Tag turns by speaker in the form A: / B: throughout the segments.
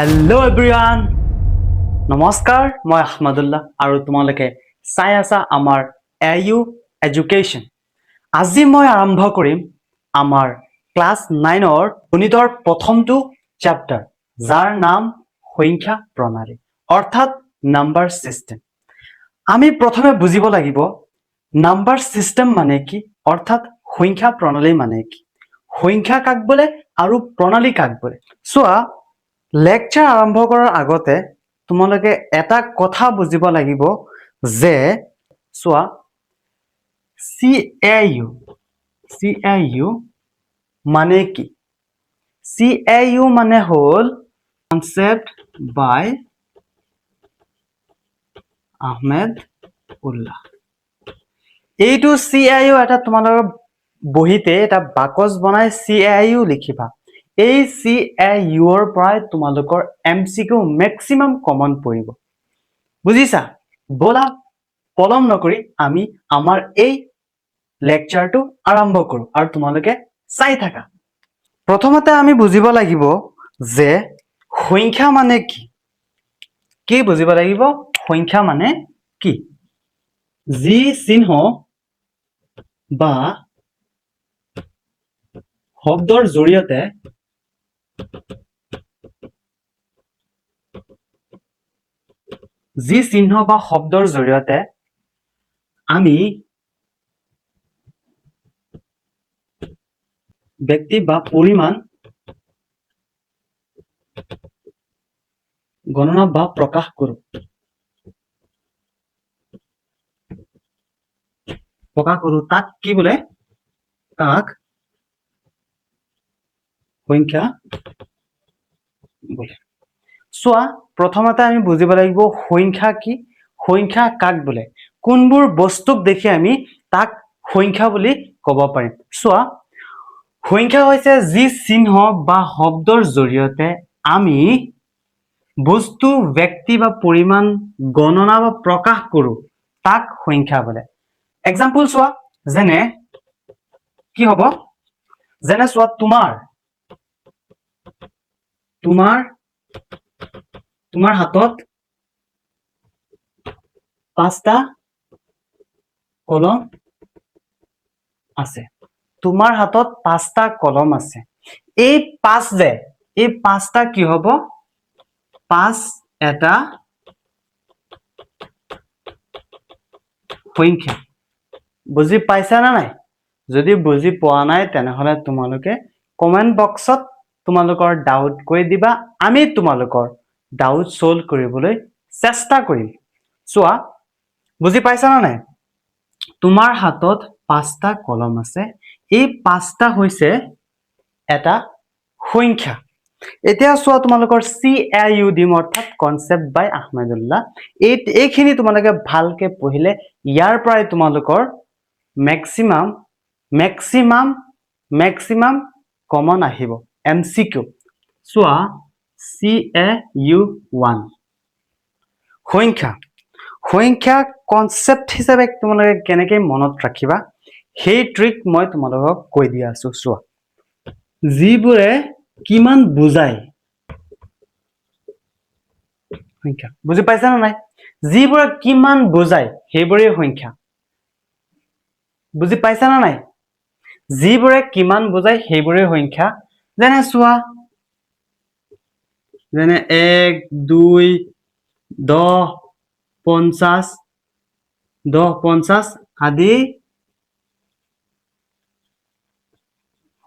A: Hello' everyone, নমস্কাৰ। মই আহমদুল্লাহ আৰু তোমালোকে চাই আছা আমাৰ এ ইউ এডুকেশ্যন। আজি মই আৰম্ভ কৰিম আমাৰ ক্লাছ 9ৰ গণিতৰ প্ৰথমটো চেপ্টাৰ, যাৰ নাম সংখ্যা প্ৰণালী, অৰ্থাৎ নাম্বাৰ ছিষ্টেম। আমি প্ৰথমে বুজিব লাগিব নাম্বাৰ ছিষ্টেম মানে কি, অৰ্থাৎ সংখ্যা প্ৰণালী মানে কি, সংখ্যা কাক বোলে আৰু প্ৰণালী কাক বোলে। চোৱা, লেকচাৰ আৰম্ভ কৰাৰ আগতে তোমালোকে এটা কথা বুজিব লাগিব যে চোৱা, CAU, CAU মানে কি? চি এ ইউ মানে হ'ল কনচেপ্ট বাই আহমেদ উল্লাহ। এইটো চি এ ইউ এটা তোমালোকৰ বহীতে এটা বাকচ বনাই চি এ ইউ লিখিবা। এই চি এ ইউৰ পৰাই তোমালোকৰ MCQ maximum common পৰিব, বুজিছা? ব'লা, পলম নকৰি আমি আমাৰ এই লেকচাৰটো আৰম্ভ কৰোঁ আৰু তোমালোকে চাই থাকা। প্ৰথমতে আমি বুজিব লাগিব যে সংখ্যা মানে কি। কি বুজিব লাগিব? সংখ্যা মানে কি? যি চিহ্ন বা শব্দৰ জৰিয়তে যি চিহ্ন বা শব্দৰ জৰিয়তে আমি ব্যক্তি বা পৰিমাণ গণনা বা প্ৰকাশ কৰো, তাক কি বোলে? তাক সংখ্যা বোলে। চোৱা, প্ৰথমতে আমি বুজিব লাগিব সংখ্যা কি, সংখ্যা কাক বোলে, কোনবোৰ বস্তুক দেখি আমি তাক সংখ্যা বুলি ক'ব পাৰিম। চোৱা, সংখ্যা হৈছে যি চিহ্ন বা শব্দৰ জৰিয়তে আমি বস্তু, ব্যক্তি বা পৰিমাণ গণনা বা প্ৰকাশ কৰো, তাক সংখ্যা বোলে। এক্সাম্পল চোৱা, যেনে কি হ'ব? যেনে চোৱা, তোমাৰ তোমাৰ তোমাৰ হাতত পাঁচটা কলম আছে। তোমাৰ হাতত পাঁচটা কলম আছে। এই পাঁচ যে, এই পাঁচটা কি হ'ব? পাঁচ এটা সংখ্যা। বুজি পাইছা নে নাই? যদি বুজি পোৱা নাই, তেনেহ'লে তোমালোকে কমেণ্ট বক্সত তোমালোকৰ ডাউট কৈ দিবা। আমি তোমালোকৰ ডাউট ছল্ভ কৰিবলৈ চেষ্টা কৰিম। চোৱা, বুজি পাইছা নে নাই? তোমাৰ হাতত পাঁচটা কলম আছে। এই পাঁচটা হৈছে এটা সংখ্যা। এতিয়া চোৱা, তোমালোকৰ চি এ ইউ দিম, অৰ্থাৎ কনচেপ্ট বাই আহমেদুল্লাহ। এইখিনি তোমালোকে ভালকে পঢ়িলে ইয়াৰ পৰাই তোমালোকৰ মেক্সিমাম মেক্সিমাম মেক্সিমাম কমন আহিব MCQ। চোৱা, CAU 1, সংখ্যা। সংখ্যা কনচেপ্ট হিচাপে তোমালোকে কেনেকে মনত ৰাখিবা, সেই ট্ৰিক মই তোমালোকক কৈ দি আছো। চোৱা, যিবোৰে কিমান বুজায় সংখ্যা। বুজি পাইছা নে নাই? যিবোৰে কিমান বুজায়, সেইবোৰেই সংখ্যা। বুজি পাইছা নে নাই? যিবোৰে কিমান বুজায়, সেইবোৰেই সংখ্যা। যেনে চোৱা, যেনে 1, 2, 10, 50, 10, 50 আদি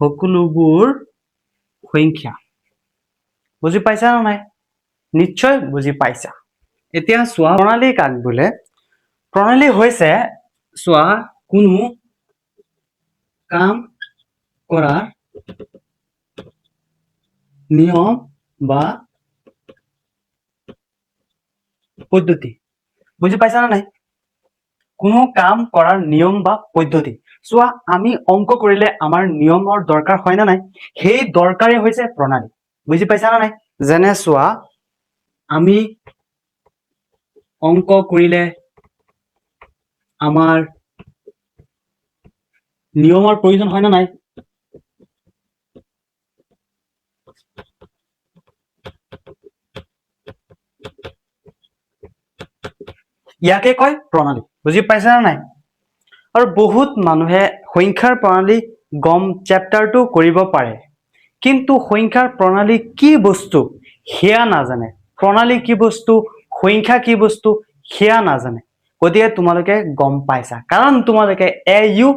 A: সকলোবোৰ সংখ্যা। বুজি পাইছা নে নাই? নিশ্চয় বুজি পাইছা। এতিয়া চোৱা, প্ৰণালী কাক বোলে? প্ৰণালী হৈছে, চোৱা, কোনো কাম কৰাৰ নিয়ম বা পদ্ধতি। বুজি পাইছা নে নাই? কোনো কাম কৰাৰ নিয়ম বা পদ্ধতি। চোৱা, আমি অংক কৰিলে আমাৰ নিয়মৰ দৰকাৰ হয় নে নাই? সেই দৰকাৰেই হৈছে প্ৰণালী। বুজি পাইছা নে নাই? যেনে চোৱা, আমি অংক কৰিলে আমাৰ নিয়মৰ প্ৰয়োজন হয় নে নাই? ইয়াকে কয় প্ৰণালী। বুজি পাইছা নে নাই? আৰু বহুত মানুহে সংখ্যাৰ প্ৰণালী গম চেপ্টাৰটো কৰিব পাৰে, কিন্তু সংখ্যাৰ প্ৰণালী কি বস্তু সেয়া নাজানে। প্ৰণালী কি বস্তু, সংখ্যা কি বস্তু সেয়া নাজানে। গতিকে তোমালোকে গম পাইছা, কাৰণ তোমালোকে এ ইউ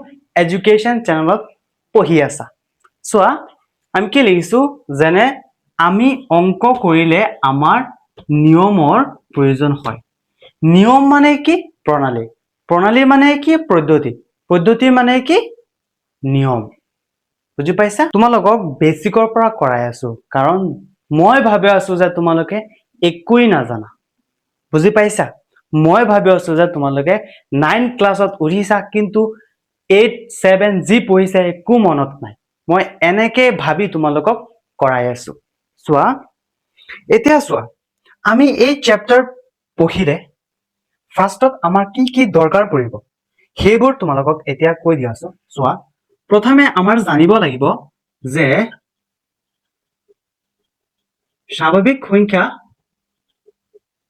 A: এডুকেশ্যন চেনেলত পঢ়ি আছা। চোৱা, আমি কি লিখিছো? যেনে আমি অংক কৰিলে আমাৰ নিয়মৰ প্ৰয়োজন হয়। নিয়ম মানে কি? প্ৰণালী। প্ৰণালী মানে কি? পদ্ধতি। পদ্ধতি মানে কি? নিয়ম। বুজি পাইছা? তোমালোকক বেচিকৰ পৰা কৰাই আছো, কাৰণ মই ভাবি আছো যে তোমালোকে একোৱেই নাজানা। বুজি পাইছা? মই ভাবি আছো যে তোমালোকে 9 ক্লাছত উঠিছা, কিন্তু 8, 7 যি পঢ়িছা একো মনত নাই। মই এনেকে ভাবি তোমালোকক কৰাই আছো। চোৱা, এতিয়া চোৱা, আমি এই চেপ্টাৰ পঢ়িলে ফাৰ্ষ্টত আমাৰ কি কি দৰকাৰ পৰিব, সেইবোৰ তোমালোকক এতিয়া কৈ দি আছো। চোৱা, প্ৰথমে আমাৰ জানিব লাগিব যে স্বাভাৱিক সংখ্যা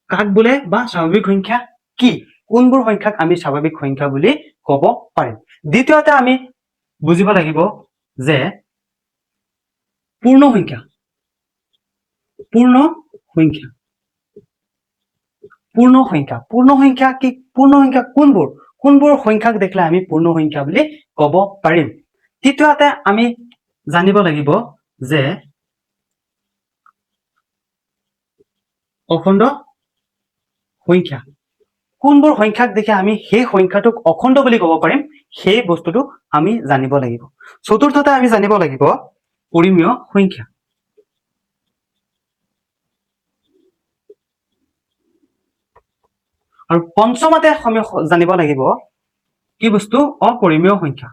A: কাক বোলে বা স্বাভাৱিক সংখ্যা কি, কোনবোৰ সংখ্যাক আমি স্বাভাৱিক সংখ্যা বুলি ক'ব পাৰিম। দ্বিতীয়তে আমি বুজিব লাগিব যে পূৰ্ণ সংখ্যা, পূৰ্ণ সংখ্যা কি, পূৰ্ণ সংখ্যা কোনবোৰ, কোনবোৰ সংখ্যাক দেখিলে আমি পূৰ্ণ সংখ্যা বুলি ক'ব পাৰিম। তৃতীয়তে আমি জানিব লাগিব যে অখণ্ড সংখ্যা, কোনবোৰ সংখ্যাক দেখি আমি সেই সংখ্যাটোক অখণ্ড বুলি ক'ব পাৰিম, সেই বস্তুটো আমি জানিব লাগিব। চতুৰ্থতে আমি জানিব লাগিব পৰিমেয় সংখ্যা। আৰু পঞ্চমতে আমি জানিব লাগিব কি বস্তু? অপৰিমেয় সংখ্যা।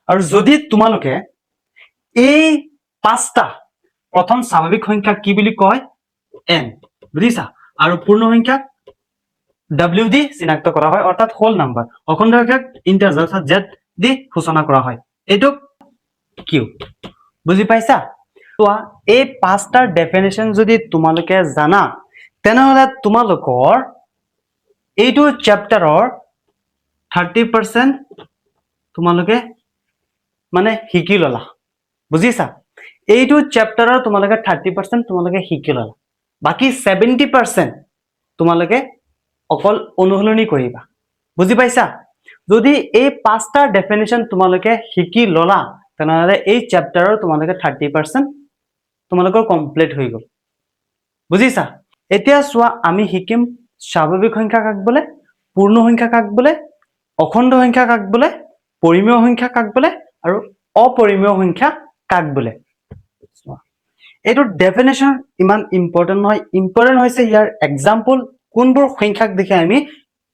A: আৰু যদি তোমালোকে এই পাঁচটা, প্ৰথম স্বাভাৱিক সংখ্যা কি বুলি কয়? এন, বুজিছা? আৰু পূৰ্ণ সংখ্যাক ডাব্লিউ দি চিনাক্ত কৰা হয়, অৰ্থাৎ হোল নাম্বাৰ। অখণ্ড সংখ্যাক ইণ্টাজাৰ অৰ্থাৎ জেড দি সূচনা কৰা হয়, এইটোক কিউ। বুজি পাইছা? চোৱা, এই পাঁচটাৰ ডেফিনেশ্যন যদি তোমালোকে জানা, তেনেহ'লে তোমালোকৰ এইটো চেপ্টাৰৰ 30% তোমালোকে মানে শিকি ললা। বুজিছা? এইটো চেপ্টাৰৰ তোমালোকে 30% তোমালোকে শিকি ললা, বাকী 70% তোমালোকে অকল অনুশীলনী কৰিবা। বুজি পাইছা? যদি এই পাঁচটাৰ ডেফিনেশ্যন তোমালোকে শিকি ললা, তেনেহ'লে এই চেপ্টাৰৰ তোমালোকে 30% তোমালোকৰ কমপ্লিট হৈ গ'ল। বুজিছা? এতিয়া চোৱা, আমি শিকিম স্বাভাৱিক সংখ্যা কাক বোলে, পূৰ্ণ সংখ্যা কাক বোলে, অখণ্ড সংখ্যা কাক বোলে, পৰিমেয় সংখ্যা কাক বোলে আৰু অপৰিমেয় সংখ্যা কাক বোলে। চোৱা, এইটো ডেফিনেশ্যন ইমান ইম্পৰ্টেণ্ট নহয়। ইম্পৰ্টেণ্ট হৈছে ইয়াৰ এক্সাম্পল, কোনবোৰ সংখ্যাক দেখি আমি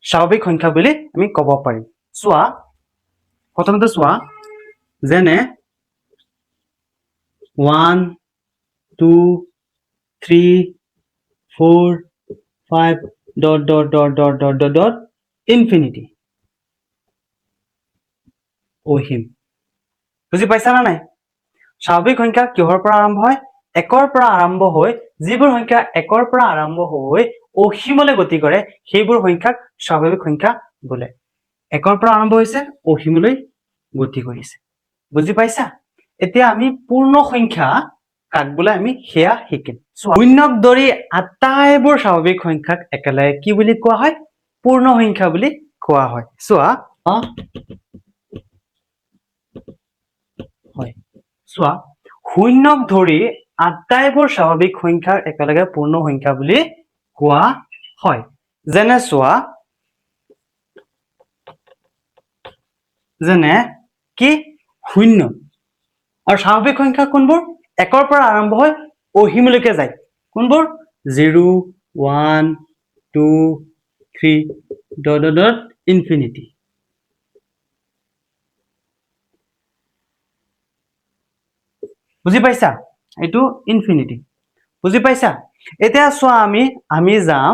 A: স্বাভাৱিক সংখ্যা বুলি আমি ক'ব পাৰিম। চোৱা, প্ৰথমতে চোৱা, যেনে 1, 2, 3, 4, 5 dot dot dot dot dot dot dot infinity, অসীম। বুজি পাইছা নে নাই? স্বাভাৱিক সংখ্যা কিহৰ পৰা আৰম্ভ হয়? একৰ পৰা আৰম্ভ হৈ, যিবোৰ সংখ্যা একৰ পৰা আৰম্ভ হৈ অসীমলৈ গতি কৰে, সেইবোৰ সংখ্যাক স্বাভাৱিক সংখ্যা বোলে। একৰ পৰা আৰম্ভ হৈছে, অসীমলৈ গতি কৰিছে। বুজি পাইছা? এতিয়া আমি পূৰ্ণ সংখ্যা কাক বোলে আমি সেয়া শিকিম। চোৱা, শূন্যক ধৰি আটাইবোৰ স্বাভাৱিক সংখ্যাক একেলগে কি বুলি কোৱা হয়? পূৰ্ণ সংখ্যা বুলি কোৱা হয়। চোৱা, হয়, চোৱা, শূন্যক ধৰি আটাইবোৰ স্বাভাৱিক সংখ্যাক একেলগে পূৰ্ণ সংখ্যা বুলি কোৱা হয়। যেনে চোৱা, যেনে কি? শূন্য। আৰু স্বাভাৱিক সংখ্যা কোনবোৰ? একৰ পৰা আৰম্ভ হৈ অসীমলৈকে যায়। কোনবোৰ? 0, 1, 2, 3 dot dot dot infinity. বুজি পাইছা? এইটো ইনফিনিটি। বুজি পাইছা? এতিয়া চোৱা, আমি যাম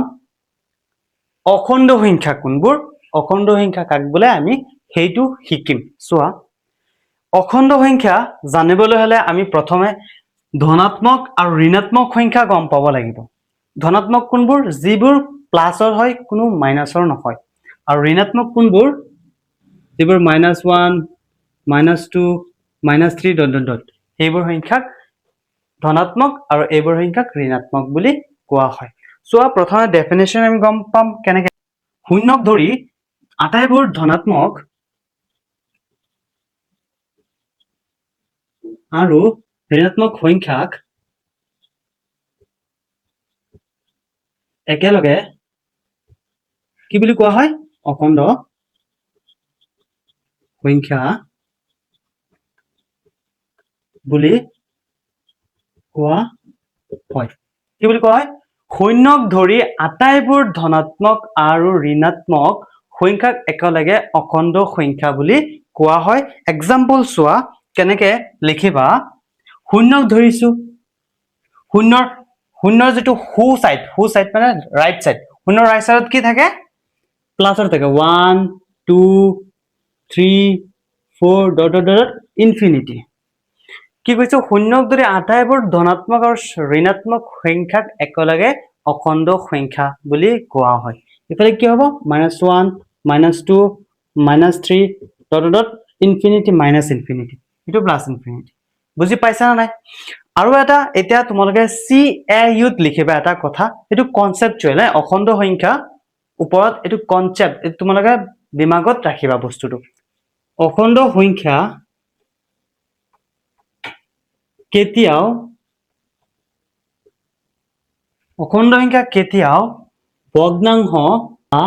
A: অখণ্ড সংখ্যা কোনবোৰ, অখণ্ড সংখ্যা কাক বোলে আমি সেইটো শিকিম। চোৱা, অখণ্ড সংখ্যা জানিবলৈ হলে আমি প্ৰথমে ধনাত্মক আৰু ঋণাত্মক সংখ্যা গম পাব লাগিব। ধনাত্মক কোনবোৰ? যিবোৰ প্লাছৰ হয়, কোনো মাইনাছৰ নহয়। আৰু ঋণাত্মক কোনবোৰ? যিবোৰ -1, -2, -3, dot dot dot, সেইবোৰ সংখ্যাক ধনাত্মক আৰু এইবোৰ সংখ্যাক ঋণাত্মক বুলি কোৱা হয়। চোৱা, প্ৰথমে ডেফিনেশ্যন আমি গম পাম কেনেকে। শূন্যক ধৰি আটাইবোৰ ধনাত্মক আৰু ঋণাত্মক সংখ্যাক একেলগে কি বুলি কোৱা হয়? অখণ্ড সংখ্যা বুলি কোৱা হয়। কি বুলি কোৱা হয়? শূন্যক ধৰি আটাইবোৰ ধনাত্মক আৰু ঋণাত্মক সংখ্যাক একেলগে অখণ্ড সংখ্যা বুলি কোৱা হয়। এক্সাম্পল চোৱা, কেনেকে লিখিবা। শূন্যক ধৰিছো, শূন্যৰ যিটো সো চাইড, সো চাইড মানে ৰাইট চাইড, শূন্যৰ ৰাইট চাইডত কি থাকে? প্লাছৰ থাকে। 1, 2, 3, 4, dot dot dot, infinity. কি কৈছো? শূন্যক ধৰি আটাইবোৰ ধনাত্মক আৰু ঋণাত্মক সংখ্যাক একেলগে অখণ্ড সংখ্যা বুলি কোৱা হয়। ইফালে কি হ'ব? -1, -2, -3, dot dot, infinity, minus infinity, এইটো প্লাছ ইনফিনিটি। বুজি পাইছা নে নাই? আৰু এটা এতিয়া তোমালোকে চি এ ইউত লিখিবা এটা কথা, এইটো কনচেপ্টচুৱেল, অখণ্ড সংখ্যা ওপৰত এইটো কনচেপ্ট, এইটো তোমালোকে দিমাগত ৰাখিবা বস্তুটো। অখণ্ড সংখ্যা কেতিয়াও অখণ্ড সংখ্যা কেতিয়াও ভগ্নাংশ বা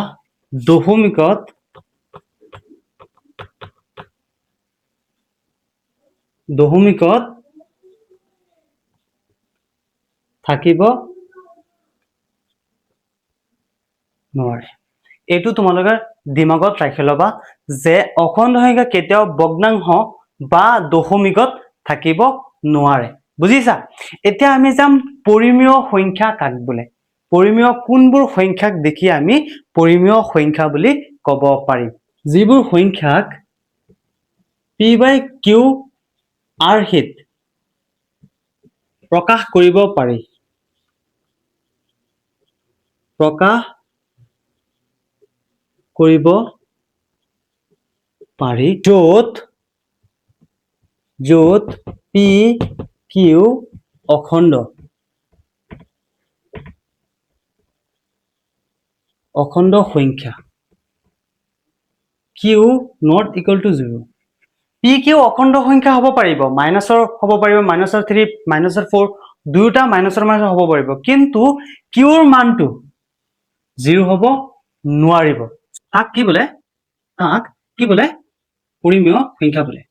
A: দশমিকত থাকিব নোৱাৰে। এইটো তোমালোকে দিমাগত ৰাখি ল'বা যে অখণ্ড সংখ্যা কেতিয়াও ভগ্নাংশ বা দশমিকত থাকিব নোৱাৰে। বুজিছা? এতিয়া আমি যাম পৰিমেয় সংখ্যা কাক বোলে, পৰিমেয় কোনবোৰ সংখ্যাক দেখি আমি পৰিমেয় সংখ্যা বুলি ক'ব পাৰিম। যিবোৰ সংখ্যাক পি বাই কিউ আৰ্হিত প্ৰকাশ কৰিব পাৰি, প্ৰকাশ কৰিব পাৰি, য'ত পি কিউ অখণ্ড সংখ্যা, Q not equal to 0। P Q অখণ্ড সংখ্যা হ'ব পাৰিব, মাইনাছৰ হ'ব পাৰিব, মাইনাছৰ থ্ৰী, মাইনাছৰ ফ'ৰ, দুয়োটা মাইনাছৰ মাইনাছৰ হ'ব পাৰিব, কিন্তু কিউৰ মানটো জিৰ' হ'ব নোৱাৰিব। তাক কি বোলে? তাক কি বোলে? পৰিমেয় সংখ্যা বোলে।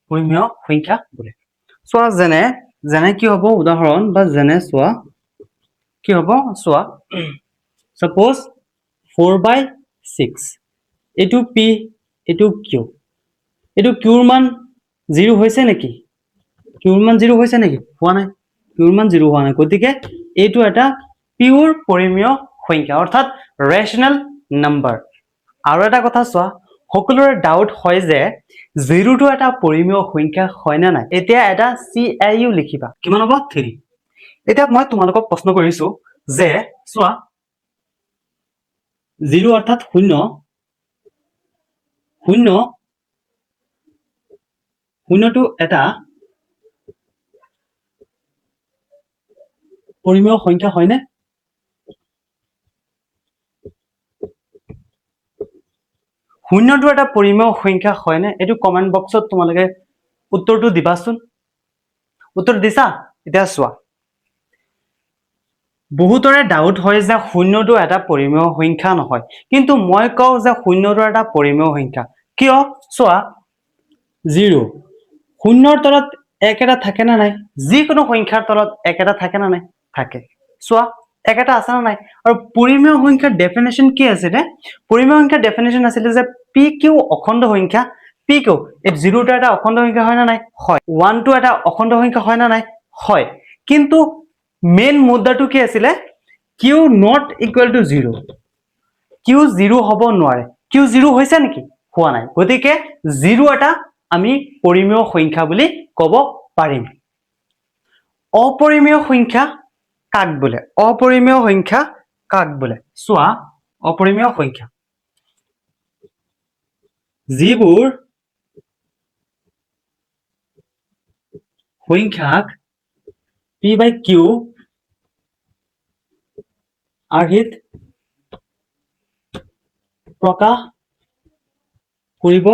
A: পৰিমেয় সংখ্যা বোলে। চোৱা, যেনে কি হ'ব উদাহৰণ বা যেনে চোৱা কি হ'ব চোৱা, চাপ'জ 4/6, এইটো পি, এইটো কিউ, এইটো কিউৰ মান জিৰ' হৈছে নেকি? কিউৰ মান জিৰ' হৈছে নেকি? হোৱা নাই। কিউৰ মান জিৰ' হোৱা নাই। গতিকে এইটো এটা পিউৰ পৰিমেয় সংখ্যা, অৰ্থাৎ ৰেচনেল নাম্বাৰ। আৰু এটা কথা চোৱা, সকলোৰে ডাউট হয় যে জিৰোটো এটা পৰিমেয় সংখ্যা হয় নে নাই। এতিয়া এটা চি I U লিখিবা, কিমান হ'ব? থ্ৰী। এতিয়া মই তোমালোকক প্ৰশ্ন কৰিছো যে চোৱা, জিৰ' অৰ্থাৎ শূন্য, শূন্য, শূন্যটো এটা পৰিমেয় সংখ্যা হয়নে? শূন্যটো এটা পৰিমেয় সংখ্যা হয়নে? এইটো কমেণ্ট বক্সত তোমালোকে উত্তৰটো দিবাচোন। উত্তৰ দিছা? এতিয়া চোৱা, বহুতৰে ডাউট হয় যে শূন্যটো এটা পৰিমেয় সংখ্যা নহয়, কিন্তু মই কওঁ যে শূন্যটো এটা পৰিমেয় সংখ্যা। কিয়? চোৱা, জিৰ', শূন্যৰ তলত এক এটা থাকে নে নাই? যিকোনো সংখ্যাৰ তলত এক এটা থাকে নে নাই? থাকে। চোৱা, এক এটা আছে নে নাই? আৰু পৰিমেয় সংখ্যাৰ ডেফিনেশ্যন কি আছিলে? পৰিমেয় সংখ্যাৰ ডেফিনেশ্যন আছিলে যে পি কিউ অখণ্ড সংখ্যা। পি কিউ, এই জিৰোটো এটা অখণ্ড সংখ্যা হয় নে নাই? হয়। ওৱানটো এটা অখণ্ড সংখ্যা হয় নে নাই? হয়। কিন্তু মেইন মুদ্দাটো কি আছিলে? Q not equal to 0। Q zero' হ'ব নোৱাৰে। কিউ জিৰ' হৈছে নেকি? হোৱা নাই। গতিকে জিৰ' এটা আমি পৰিমেয় সংখ্যা বুলি ক'ব পাৰিম। অপৰিমেয় সংখ্যা কাক বোলে? অপৰিমেয় সংখ্যা কাক বোলে? চোৱা, অপৰিমেয় সংখ্যা যিবোৰ সংখ্যাক পি বাই কিউ আৰ্হিত প্ৰকাশ কৰিব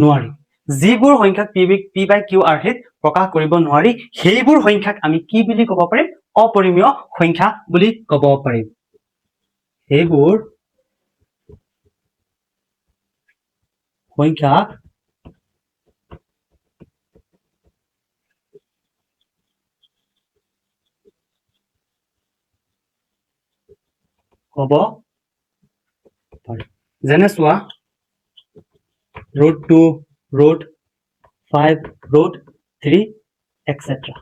A: নোৱাৰি, যিবোৰ সংখ্যাক পি বাই কিউ আৰ্হিত প্ৰকাশ কৰিব নোৱাৰি, সেইবোৰ সংখ্যাক আমি কি বুলি ক'ব পাৰিম? অপৰিমেয় সংখ্যা বুলি ক'ব পাৰিম। সেইবোৰ সংখ্যাক ক'ব পাৰি, যেনে চোৱা, √2, √5, √3, etcetera.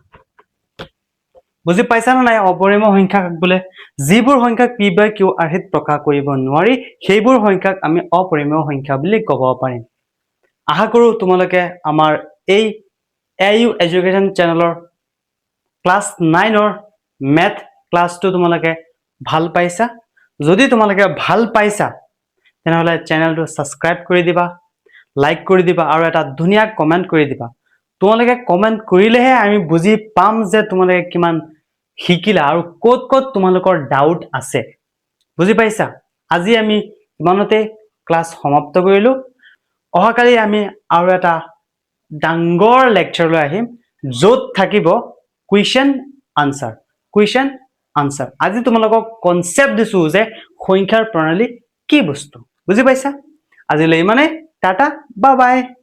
A: বুজি পাইছা নে নাই অপৰিমেয় সংখ্যা কাক বোলে? যিবোৰ সংখ্যাক পি বাই কিউ আৰ্হিত প্ৰকাশ কৰিব নোৱাৰি, সেইবোৰ সংখ্যাক আমি অপৰিমেয় সংখ্যা বুলি ক'ব পাৰিম। আশা কৰোঁ তোমালোকে আমাৰ এই এ ইউ এডুকেশ্যন চেনেলৰ ক্লাছ 9ৰ মেথ ক্লাছটো তোমালোকে ভাল পাইছা। যদি তোমালোকে ভাল পাইছা, তেনেহ'লে চেনেলটো ছাবস্ক্ৰাইব কৰি দিবা, লাইক কৰি দিবা আৰু এটা ধুনীয়া কমেণ্ট কৰি দিবা। তোমালোকে কমেণ্ট কৰিলেহে আমি বুজি পাম যে তোমালোকে কিমান শিকিলা আৰু ক'ত ক'ত তোমালোকৰ ডাউট আছে। বুজি পাইছা? আজি আমি ইমানতে ক্লাছ সমাপ্ত কৰিলোঁ। অহাকালি আমি আৰু এটা ডাঙৰ লেকচাৰ লৈ আহিম, য'ত থাকিব কুৱেশ্যন আনচাৰ, কুৱেশ্যন আনচাৰ। আজি তোমালোকক কনচেপ্ট দিছোঁ যে সংখ্যাৰ প্ৰণালী কি বস্তু। বুজি পাইছা? আজিলৈ ইমানেই। Tata, bye bye.